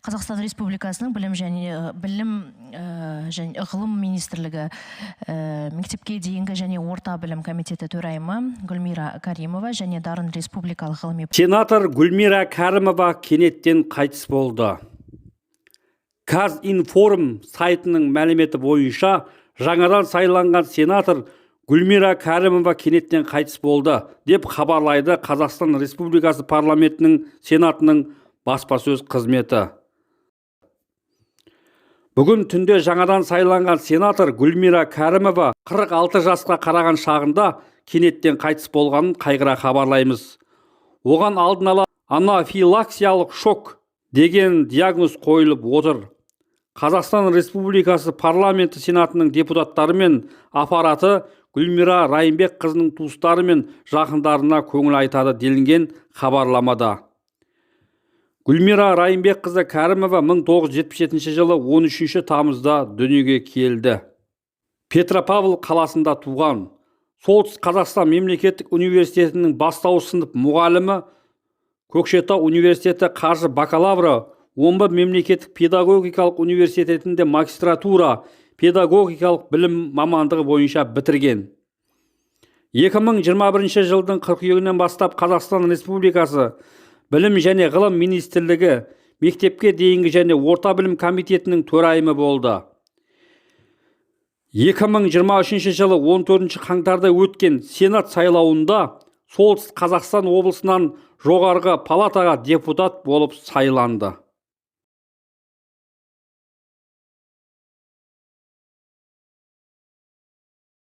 Қазақстан Республикасының білім және ғылым министрлігі, мектепке дейінгі және орта білім комитеті төрайымы Гүлмира Каримова және Дарын республикалық ғылыми Сенатор Гүлмира Кәрімова кенеттен қайтыс болды. Казинформ сайтының мәліметі бойынша, жаңадан сайланған сенатор Гүлмира Кәрімова кенеттен қайтыс болды, деп хабарлайды Қазақстан Республикасы парламентінің Сенатының баспасөз қызметі. Бүгін түнде жаңадан сайланған сенатор Гүлмира Кәрімова 46 жасқа қараған шағында кенеттен қайтыс болғанын қайғыра хабарлаймыз. Оған алдын ала анафилаксиялық шок деген диагноз қойылып отыр. Қазақстан Республикасы парламенті Сенатының депутаттары мен аппараты Гүлмира Райымбекқызының туыстары мен жақындарына көңіл айтады, делінген хабарламада. Гүлмира Райымбекқызы Кәрімова 1977 жылы 13 тамызда дүниеге келді. Петропавл қаласында туған. Солтүстік Қазақстан мемлекеттік университетінің бастауыш сынып мұғалімі, Көкшетау университеті қаржы бакалавры, Омбы мемлекеттік педагогикалық университетінде магистратура педагогикалық білім мамандығы бойынша бітірген. 2021 жылдың қыркүйегінен бастап Қазақстан Республикасы Білім және ғылым министрлігі мектепке дейінгі және орта білім комитетінің төрайымы болды. 2023 жылы 14 қаңтарда өткен Сенат сайлауында Солтүстік Қазақстан облысынан жоғарғы палатаға депутат болып сайланды.